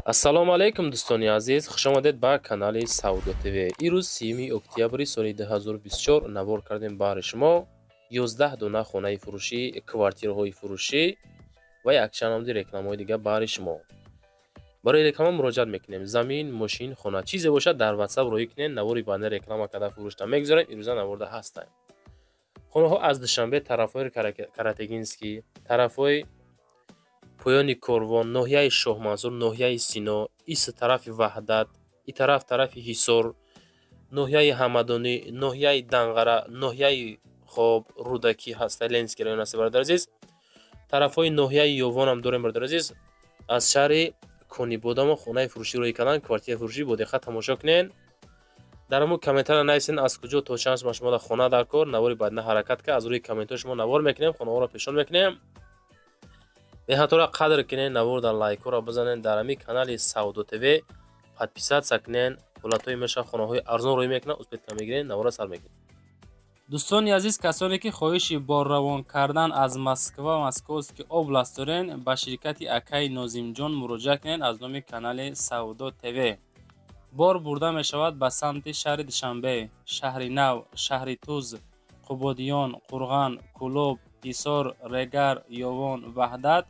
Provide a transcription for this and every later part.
Ассалому алайкум, дӯстони азиз, хушомадед ба канали Савдо ТВ. Ирӯз 3 октябри соли 2024 навор кардем баҳри шумо 11 дона хонаи фурӯшӣ, квартираҳои фурӯшӣ ва якчанд намуди рекламаҳои дигар баҳри шумо. Барои реклама муроҷиат мекунем. Замин, мошин, хона, чизе бошад, дар WhatsApp роҳӣ кунед, навори баъдна реклама карда фурӯшта мегузорем. Ирӯза наворда ҳастем. Хонаҳо аз Душанбе, тарафҳои Каратегинский, тарафҳои поёни Корвон, ноҳияи Шоҳмансур, ноҳияи Сино, ис тарафи Ваҳдат, и тараф тарафи Ҳисор, ноҳияи Ҳамадонӣ, ноҳияи Данғара, ноҳияи хоб Рӯдакӣ ҳаста, Ленинский район аст, бародари азиз. Тарафҳои ноҳияи Ёвонам дорем, бародари азиз. Аз шаҳри Конибодомо хонаи фурӯшӣ рӯй кардан, квартираи фурӯшӣ, бо диққат тамошо кунед. Дар ҳамун комментария нависен, аз куҷо то чанд сум шумо дар хона дар кор. Навори баъдна ҳаракат ка аз рӯи комментҳои шумо навор мекунем, хонаҳоро пешон мекунем. Меҳнатҳоро қадр кунед, навор дар лайкҳоро бизанед, дар ҳамин канали Савдо ТВ подписаться кунед. Ҳолатҳои меша хонаҳои арзон рӯй мекунад, успеть ка мегиред, навора сар мекунед. Дӯстони азиз, касоне ки хоҳиши борравон кардан аз Москва, Московский область дорен, ба ширкати акаи Нозимҷон муроҷиат кунед. Аз номи канали Савдо ТВ бор бурда мешавад ба самти шаҳри Душанбе, Шаҳри Нав, Шаҳри Туз, Қубодиён, Қурған, Кӯлоб, Ҳисор, Регар, Ёвон, Ваҳдат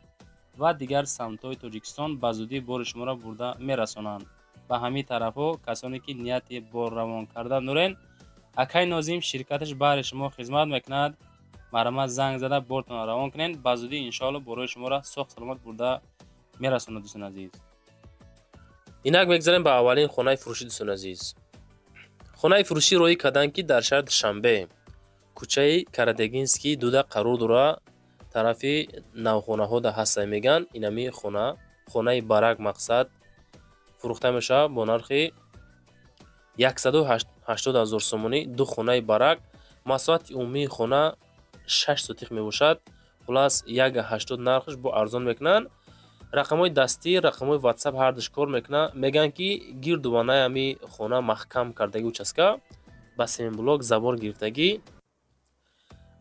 ва дигар самтҳои Тоҷикистон. Ба зудӣ бори шуморо бурда мерасонанд ба ҳамин тарафҳо. Касоне ки нияти борравон кардан дорен, акаи Нозим ширкаташ баҳри шумо хизмат мекунад. Марҳамат, занг зада бортонро равон кунед. Ба зудӣ, иншоалло, борои шуморо соғ саломат бурда мерасонад, дӯстони азиз. Инак мегзарем ба аввалин хонаи фурӯшӣ, дӯстони азиз. Хонаи фурӯшӣ роҳӣ карданд, ки дар шаҳри Душанбе, кӯчаи Каратегинский дуда қарор дорад, тарафи навхонаҳода ҳаста мегӯянд. Инами хона, хонаи барак, мақсад фурӯхта мешавад бо нархи 180 000 сомонӣ. Ду хонаи барак, масоҳати умумии хона 6 сотих мебошад. Хулас, 1,80 нархш, бо арзон мекунанд. Рақамҳои дастӣ, рақамҳои WhatsApp ҳардуш кор мекунад. Мегӯянд, ки гирду ванаи ҳами хона маҳкам кардаги, участка ба семенблок забор гирифтагӣ,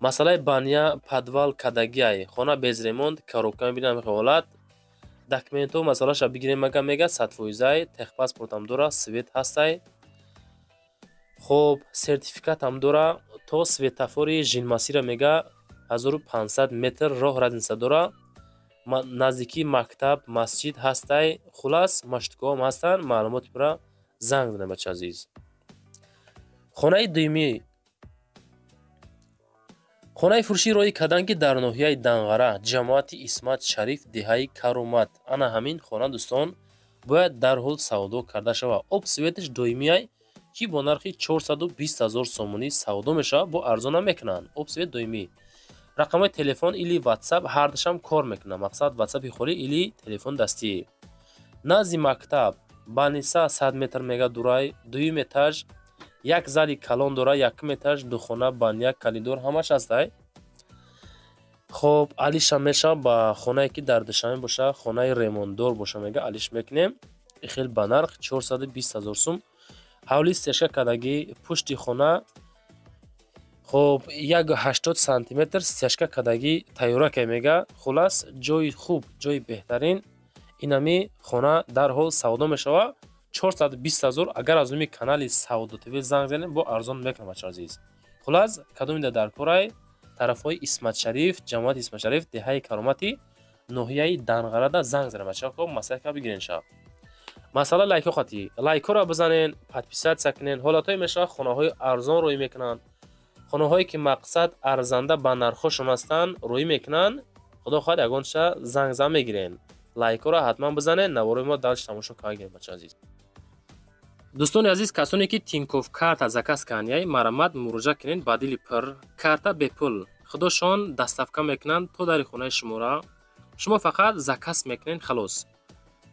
масъалаи баня, подвал кардагиай. Хона без ремонт, коробка мебинам ҳолат. Документҳо масъалаша бигирем, ага мега 100 фоизай, техпаспортам дора, свет ҳастай, хоб, сертификатам дора. То светофори Жилмассивра мега 1500 метр роҳ разница дора. Наздикии мактаб, масҷид ҳастай. Хулас, маршруткаҳоам ҳастанд. Маълумоти пурра занг занед, бача азиз. Хонаи дуюмӣ, хонаи фурӯшӣ роҳӣ карданд, ки дар ноҳияи Данғара, ҷамоати Исмат Шариф, деҳаи Каромат. Ана ҳамин хона, дӯстон, бояд дарҳол савдо карда шавад. Об, светаш доимиай, ки бо нархи 420 000 сомонӣ савдо мешавад, бо арзонам мекунанд. Об, свет доимӣ. Рақамҳои телефон или WhatsApp ҳардушам кор мекунад, мақсад, ватсапи холӣ или телефон дастӣ. Назди мактаб, больница 100 метр мега дурай. Дуюм этаж, як зали калон дора. Якум этаж, духона, баня, коридор, ҳамаш ҳастай. Хоб, алиша мешавад ба хонае ки дар Душанбе боша, хонаи ремонтдор боша, мега, алиш мекунем. Хел ба нарх 420 000 сум. Ҳавли стяжка кардагӣ, пушти хона, хоб, 1,80 сантиметр стяжка кардагӣ, тайёракай мега. Хулас, ҷои хуб, ҷои беҳтарин. Инами хона дарҳол савдо мешавад, 420 000. Агар аз номи канали Савдо ТВ занг занем, бо арзон мекунам, бача азиз. Хулас, кадомида дар корай, тарафҳои Исматшариф, ҷамоати Исматшариф, деҳаи Каромати, ноҳияи Данғарада занг занем, бачаҳо, маслиҳат бигирен шав. Масъала лайкҳо қатӣ, лайкҳоро бизанен, подписаться кунен. Ҳолатҳое мешавад, хонаҳои арзон рӯй мекунанд, хонаҳое ки, мақсад, арзанда ба нархҳошон ҳастанд, рӯй мекунанд. Худо хоҳад, ягонча занг зан мегирен. Лайкҳоро ҳатман бизанед, наворои мо дальше тамошо карда, бача азиз. Дӯстони азиз, касоне ки Тинькофф карта заказ кардияй, марҳамат, муроҷиат кунед. Ба дили пур карта бепул худошон доставка мекунанд то дари хонаи шуморо. Шумо фақат заказ мекунед, халос.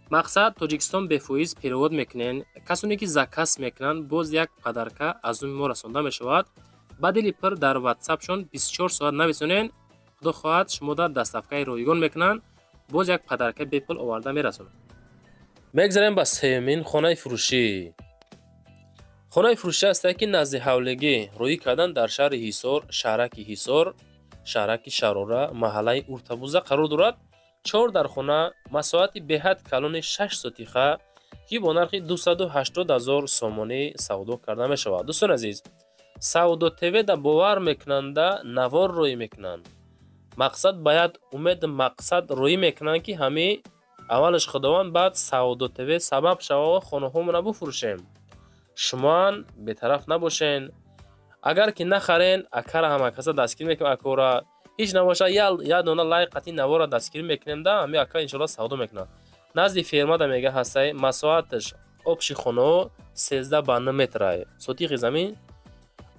Мақсад, Тоҷикистон бефоиз перевод мекунед. Касоне ки заказ мекунанд, боз як подарка аз номи мо расонда мешавад. Ба дили пур дар ватсапшон 24 соат нависонед, худо хоҳад, шумо дар доставкаи ройгон мекунанд, боз як подарка бепул оварда мерасонанд. Мегзарем ба сеюмин хонаи фурӯшӣ. Хонаи фурӯшӣ ҳастае, ки назди ҳавлигӣ рӯӣ кардан, дар шаҳри Ҳисор, шаҳраки Ҳисор, шаҳраки Шарора, маҳаллаи Уртабуза қарор дорад. Чор дархона, масоҳати беҳад калони 6 сотиха, ки бо нархи 280 ҳазор сомонӣ савдо карда мешавад. Дӯстони азиз, Савдо ТВ да бовар мекунанда навор рӯй мекунанд. Мақсад бояд умед мақсад рӯй мекунанд, ки ҳами аввалаш Худованд, баъд Савдо ТВ сабаб шава хонаҳомона буфурӯшем. Шумоан бетараф набошен. Агар ки нахарен, акара ҳама каса дастгирӣ мекунем, акора ҳеҷ набоша як дона лайк қати навора дастгирӣ мекунем да ҳами ака иншоалло савдо мекунад. Назди фермада мега ҳастай, масоҳаташ общий хонаҳо 13 ба 9 метрай. Сотиқи замин,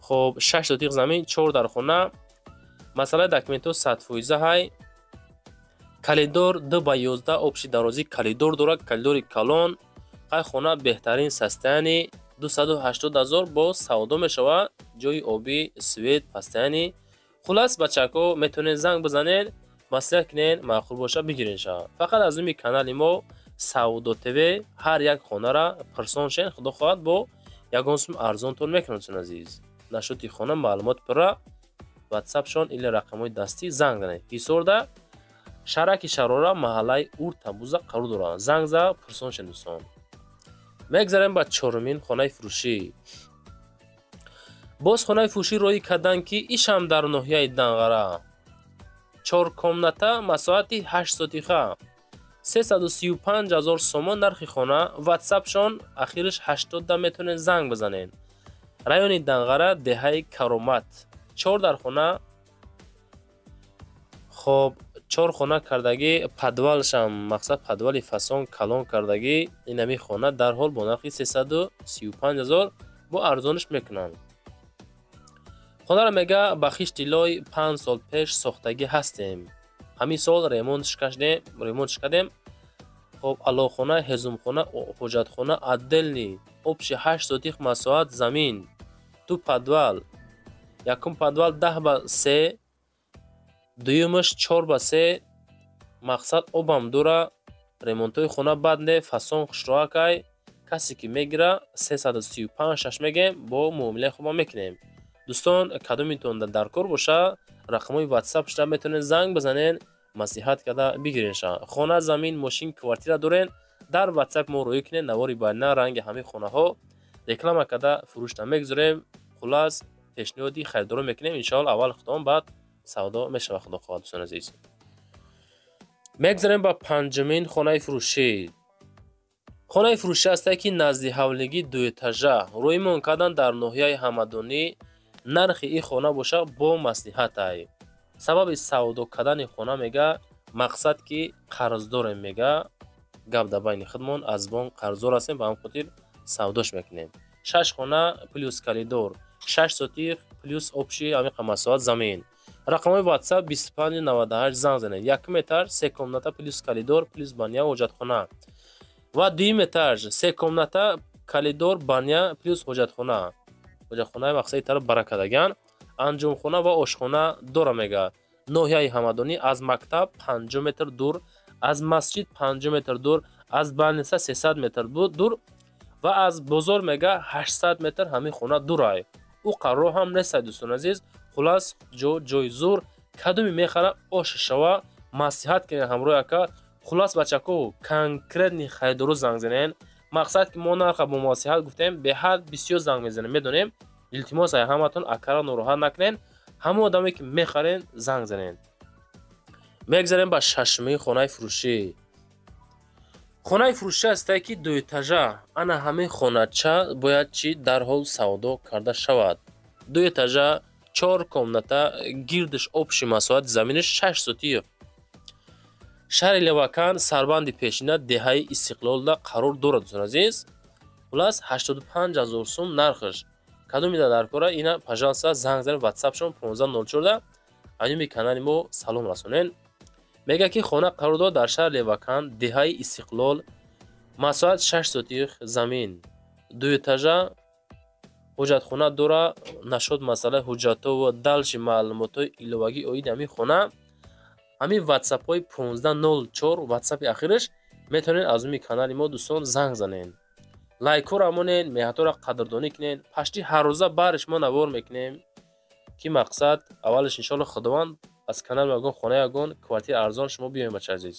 хоб, 6 сотиқ замин, 4 дархона. Масъалаи документҳо 100% ҳай. Коридор 2 ба 11 общий дарозӣ коридор дорад, коридори калон. Қай хона беҳтарин состояние, 280 ҳазор бо савдо мешавад. Ҷои обӣ, свет, постоянный. Хулас, бачако, метавонед занг бизанед, маслиҳат кунед, маъқул боша бигирен шава. Фақат аз номи канали мо Савдо ТВ ҳар як хонара пирсон шен, худо хоҳад, бо ягон сум арзонтон мекунад. Дӯстони азиз, нашоти хона маълумот пурра ватсапшон или рақамҳои дастӣ занг занед. Ҳисорда, шаҳраки Шарора, маҳаллаи Уртабуза қарор доранд. Занг за пурсон шен, дӯстон. Мегзарем ба чорумин хонаи фурӯшӣ. Боз хонаи фурӯшӣ роҳӣ карданд, ки ишам дар ноҳияи Данғара. Чор комната, масоҳати 8 сотиха, 335 ҳазор сомон нархи хона. Ватсапшон ахириш 80 метавонед занг бизанед. Райони Данғара, деҳаи Каромат. Чор дархона, хоб, чор хона кардагӣ, подвалшам мақсад подвали фасон калон кардагӣ. Инами хона дарҳол бо нархи 335 ҳазор бо арзониш мекунанд. Хонаро мега ба хишти лой 5 сол пеш сохтагӣ ҳастем, ҳамин сол ремонтш кардем. Хоб, алоқхона, ҳезумхона, ҳоҷатхона отдельный, общий 8 сотих масоҳат замин, ду подвал. Якум подвал 10 ба 3, дуюмаш 4 ба 3. Мақсад обам дура. Ремонтҳои хона бад не, фасон хушроакай. Касе ки мегира, 335 шаш мегем, бо муомилаи хуба мекунем. Дӯстон, кадомитон дар кор боша, рақамҳои ватсап шуда метавонед занг бизанед, маслиҳат карда бигиренша. Хона, замин, мошин, квартира дорен, дар ватсап мо рӯӣ кунед. Навори байна ранги ҳамин хонаҳо реклама карда фурӯшта мегузорем. Хулас, пешниҳоди харидорон мекунем, иншоалло, аввал худованд, баъд савдо мешавад, худо хоҳад. Дӯстони азиз, мегзарем ба панҷумин хонаи фурӯшӣ. Хонаи фурӯшӣ ҳастае, ки назди ҳавлигӣ, дуэтажа рӯимон кардан дар ноҳияи Ҳамадонӣ. Нархи ин хона боша бо маслиҳатай. Сабаби савдо кардани хона мега мақсад ки қарздорем, мега гап дар байни худмон, аз бонк қарздор ҳастем, ба ҳамин хотир савдош мекунем. Шаш хона плюс коридор, 6 сотих плюс общий ҳамин масоҳат замин. Рақамҳои ватсап 2598 занг занед. Якум этаж се комната плюс коридор плюс баня, ҳоҷатхона ва дуюм этаж се комната, коридор, баня плюс ҳоҷатхона. Ҳоҷатхонаи мақсади тараф баракадаган, анҷомхона ва ошхона дора мега. Ноҳияи Ҳамадонӣ, аз мактаб 50 метр дур, аз масҷид 50 метр дур, аз больница 300 метр дур ва аз бозор мега 800 метр ҳамин хона дурай. Ӯ қарор ҳам нестай, дӯстони азиз. Хулас, ҷо ҷои зур. Кадоме мехара, ош шава, маслиҳат кунед ҳамроҳи ака. Хулас, бачако, конкретный харидоро занг занен. Мақсад ки мо нарха бо маслиҳат гуфтем, беҳад бисёр занг мезанем, медонем. Илтимос ай ҳаматон, акара нороҳат накунен. Ҳамон одаме ки мехарен, занг занен. Мегзарем ба шашумин хонаи фурӯшӣ. Хонаи фурӯшӣ ҳастае, ки дуэтажа. Ана ҳамин хонача бояд чӣ дарҳол савдо карда шавад. Дуэтажа, чор комната, гирдиш общий масоҳати заминиш 6 сотих. Шаҳри Левакан, сарбанди пешина, деҳаи Истиқлолда қарор дорад, дӯстони азиз. Хулас, 85 ҳазор сум нархаш. Кадомида дар кора, ина, пожалуйста, занг занед, ватсапшон 1504да айнуми канали мо салом расонен. Мега ки хона қарор дорад дар шаҳри Левакан, деҳаи Истиқлол, масоҳат 6 сотих замин, дуэтажа, ҳоҷатхона дора. Нашод масъалаи ҳуҷҷатҳо ва дальше маълумотҳои иловагӣ оиди ҳамин хона, ҳамин ватсапҳои 1504 ватсапи ахираш метавонед аз номи канали мо, дӯстон, занг занед. Лайкҳоро монед, меҳнатҳоро қадрдонӣ кунед. Пашти ҳаррӯза барш мо навор мекунем, ки мақсад аввалаш иншоалло Худованд аз канали ягон хона, ягон квартира арзон шумо биёем, бача азиз.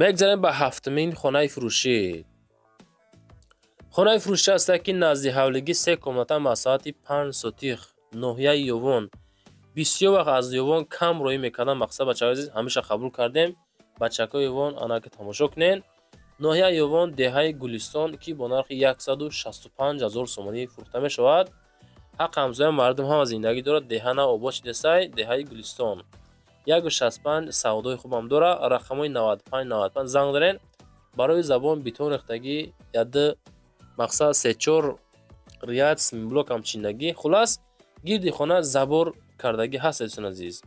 Мегзарем ба ҳафтумин хонаи фурӯшӣ. Хонаи фурӯшӣ аст, ки назди ҳавлигӣ, се комната, масоҳати 5 сотих, ноҳияи Ёвон. Бисёр вақт аз Ёвон кам роҳӣ мекардам. Мақсад, бачаҳои азиз, ҳамеша қабул кардем. Бачакҳои Ёвон, анаки тамошо кунен. Ноҳияи Ёвон, деҳаи Гулистон, ки бо нархи 165 ҳазор сомонӣ фурӯхта мешавад. Ҳақ ҳамсоя мардум ҳама зиндагӣ дорад. Деҳа на обод шидасай, деҳаи Гулистон. 1,65, савдои хубам дора. Рақамҳои 95 95 занг занен. Барои забон бетон рехтагӣ, яды мақсад се-чор ряд блокам чиндагӣ. Хулас, гирди хона забор кардагӣ ҳаст, дӯстони азиз.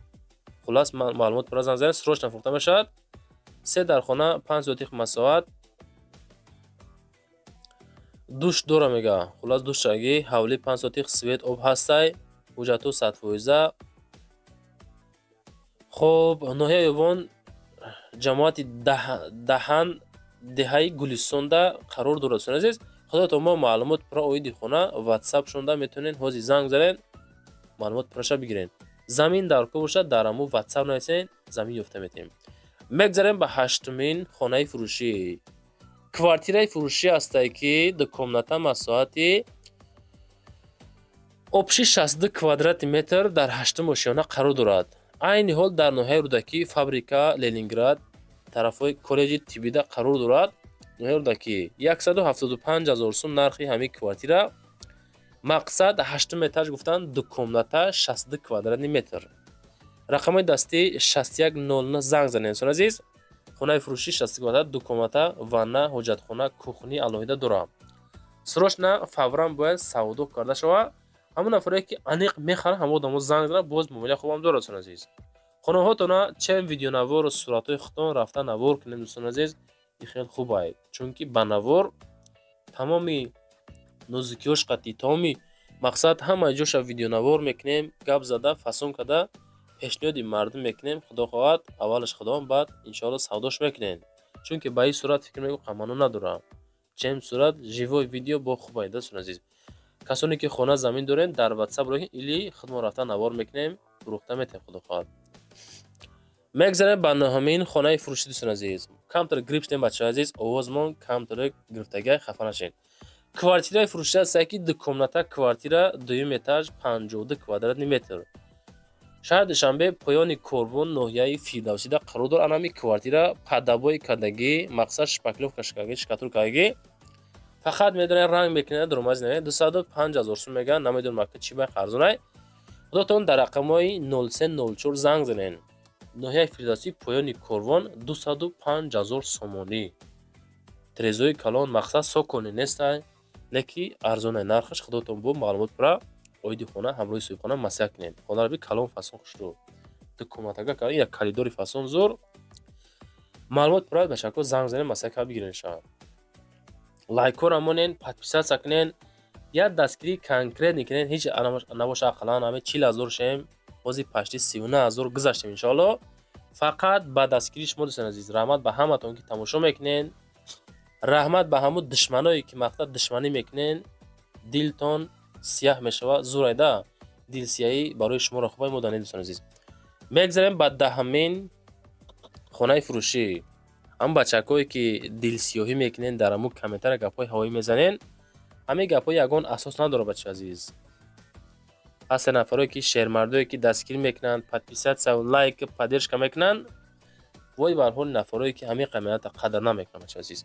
Хулас, маълумот пурра занг занед, срочно фурӯхта мешавад. Се дар хона, 5 сотих масоҳат. Душ дора, мега. Хулас, душагӣ, ҳавлӣ 5 сотих, свет, об ҳастай, ҳуҷҷатҳо 100%. Хоб, ноҳияи Ёвон, ҷамоати Даҳан, деҳаи Гулистонда қарор дорад, дӯстони азиз. Худотон мо маълумот пурра оиди хона WhatsApp шонда метавонед, ҳозир занг занед, маълумот пурраша бигиред. Замин дар ко бошад, дар ҳамун WhatsApp нависед, замин ёфта метавонем. Мегзарем ба ҳаштумин хонаи фурӯшӣ. Квартираи фурӯшӣ ҳастае, ки ду комната, масоҳати общий 62 квадрати метр, дар ҳаштум ошёна қарор дорад. Айни ҳол дар ноҳияи Рӯдакӣ, фабрика Ленинград тарафҳои коллеҷи тиббида қарор дорад. Ноҳияи Рӯдакӣ, 175 ҳазор сум нархи ҳамин квартира. Мақсад, ҳаштум этаж гуфтан, ду комната, 62 квадратный метр. Рақамҳои дастӣ 6109, занг занед, дӯстони азиз. Хонаи фурӯшӣ, 62 квадрат, ду комната, ванна, ҳоҷатхона, кухни алоҳида дорад. Срочно, фавран бояд савдо карда шавад. Ҳамон нафаре, ки аниқ мехарад, ҳамон одамо занг занад, боз муомила хубам дорад, дӯстони азиз. Хонаҳотона чем видеонавору суратҳои худтон рафта навор кунем, дӯстони азиз, ин хеле хуб ай, чунки ба навор тамоми нозукиҳош қатъи, тамоми мақсад, ҳамаи ҷоша видеонавор мекунем, гап зада, фасон карда, пешниҳоди мардум мекунем. Худо хоҳад, аввалаш Худованд, баъд иншоалло савдош мекунем, чунки ба ин сурат фикр мекунам қамаъно надорам, чем сурат живой видео бо хуб ай, дӯстони азиз. Касоне ки хона, замин дорем, дар WhatsApp роҳи или худмон рафта навор мекунем, фурӯхта метавем, худо хоҳад. Мегзарем ба нӯҳумин хонаи фурӯшӣ, дӯстони азиз. Камтар грипп шудем, бачаҳои азиз, овозмон камтар гирифтагиай, хафа нашед. Квартираи фурӯшӣ ҳастае, ки ду комната квартира, дуюм этаж, 52 квадратный метр, шаҳри Душанбе, поёни Корбон, ноҳияи Фирдавсида қарор дорад. Анами квартира под обои кардагӣ, мақсад, шпаклёвка шикагӣ, штукатурка кардагӣ, фақат медонед, ранг мекунед, дуромази намед. 205 ҳазор сум мегӯянд, намедонам ака чӣ бай арзонай. Худотон дар рақамҳои 0304 занг занед. Ноҳияи Фирдавсӣ, поёни Корвон, 205 ҳазор сомонӣ. Трезои калон, мақсад, сокони нестай, леки арзонай нархаш. Худотон бо маълумот пурра оиди хона ҳамроҳи соҳибхона маслиҳат кунед. Хонаро би, калон, фасон, хушрӯ, ду комнатага, як коридори фасон, зур. Маълумот пурра, бачако, занг занед, маслиҳат карда бигиред шава. Лайкҳоро монен, подписаться кунен, як дастгирии конкретный кунен. Ҳеҷ набоша, ақаллан ҳаме 40 ҳазор шем. Ҳозир почти 39 ҳазор гузаштем, иншоалло, фақат ба дастгирии шумо, дӯстони азиз. Раҳмат ба ҳаматон, ки тамошо мекунен. Раҳмат ба ҳамун душманое, ки мақсад душманӣ мекунен, дилтон сияҳ мешавад, зурайда дилсияҳӣ барои шуморо хубай моданед, дӯстони азиз. Мегзарем ба даҳамин хонаи фурӯшӣ. Ҳамн бачакҳое, ки дилсиёҳӣ мекунен, дар ҳамун комментария гапҳои ҳавоӣ мезанен, ҳамин гапҳо ягон асос надорад, бачаи азиз. Ҳастанд нафарое, ки шермардое, ки дастгирӣ мекунанд, подписаться, лайк, поддержка мекунанд. Вой бар ҳоли нафарое, ки ҳамин қамията қадр намекунанд, бачаи азиз.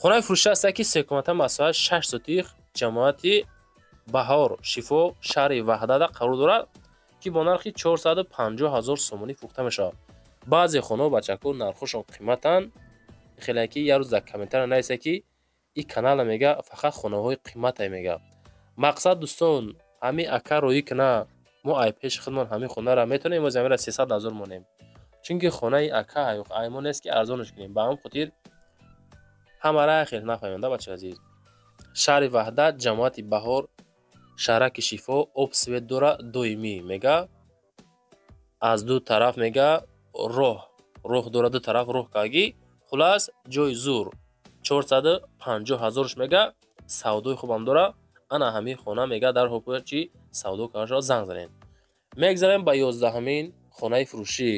Хонаи фурӯшӣ ҳастад, ки се комната, масоҳат 6 сотих, ҷамоати Баҳор, Шифо, шаҳри Ваҳдада қарор дорад, ки бо нархи 450 ҳазор сомонӣ фурӯхта мешавад. Баъзе хонаҳо, бачако, нархҳошон қиматанд. Хеле ки як рӯз дар комментария нависа, ки ин канала мега, фақат хонаҳои қиматай мега. Мақсад, дӯстон, ҳамин ака роӣ кина, мо ай пеши худмон ҳамин хонаро метавонем имрӯз ҳаминро 300 ҳазор монем, чунки хонаи ака ай мо нест, ки арзонаш кунем. Ба ҳамин хотир ҳамаро хел нафаҳмем да, бачаи азиз. Шаҳри Ваҳдат, ҷамоати Баҳор, шаҳраки Шифо, об, свет дора доимӣ, мега, аз ду тараф, мега, роҳ дора, ду тараф роҳ кагӣ. Хулас, ҷои зур, 450 ҳазорш мега, савдои хубам дора. Ана ҳамин хона, мега, дар ҳопӯя чи савдо карда шавад, занг занед. Мегзарем ба 11-ҳамин хонаи фурӯшӣ.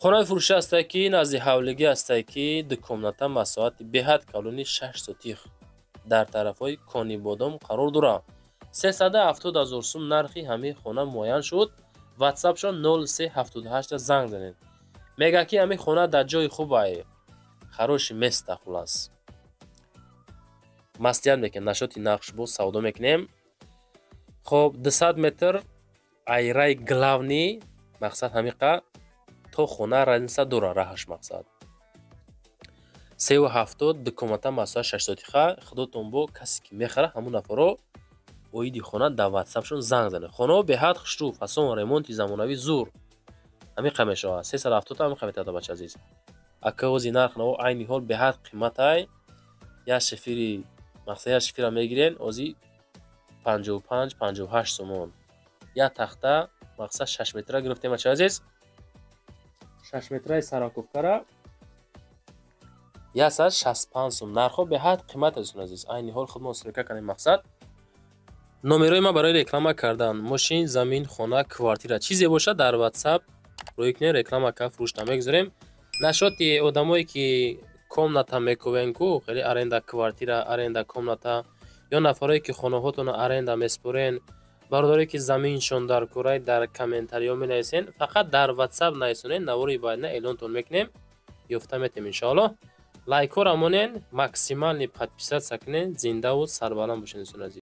Хонаи фурӯшӣ ҳастае, ки назди ҳавлигӣ ҳастае, ки ду комната, масоҳати беҳад калони 6 сотих дар тарафҳои Конибодом қарор дорад. 370 000 сум нархи ҳамин хона муайян шуд. Ватсапшон 0378 занг занед. Мега, ки ҳамин хона дар ҷои хубае, хороший место. Хулас, маслиҳат мекунем, нашоти нақш боз савдо мекунем. Хоб, 200 метр айрай главный, мақсад, ҳамиқа то хона разница дора раҳаш. Мақсад, 370, ду комната, масоҳат 6 сотиха. Худотон бо касе ки мехара, ҳамун нафаро оиди хона дар ватсапшон занг занед. Хонаҳо беҳад хушрӯ, фасон, ремонти замонавӣ, зур. Ҳамиқа мешавад, 370 ҳамиқа метавад. Бача азиз, ака, ози нарх наво айни ҳол беҳад қиматай. Як шифери, мақсад, як шифера мегирен ози 55, 58 сомон. Як тахта, мақсад, 6 метра гирифтем, бача азиз, 6 метраи сороковкара 165 сум. Нархҳо беҳад қимат аст, азиз, айни ҳол худмон стройка кардем. Мақсад, номерои ман барои реклама кардан мошин, замин, хона, квартира, чизе бошад, дар ватсап рӯй кунед, реклама кард, фурӯшта мегузорем. Нашоти одамое ки комната мекувен ку, хеле аренда квартира, аренда комната ё нафарое ки хонаҳотонро аренда меспорен, бародарое ки заминшон дар курай, дар комментариҳо менависен. Фақат дар ватсап нависонед, навори баъдина эълонтон мекунем, ёфта метем, иншоаллоҳ. Лайкҳоро монен, максимальный подписаться кунед. Зиндаву сарбаланд бошед, дӯстони азиз.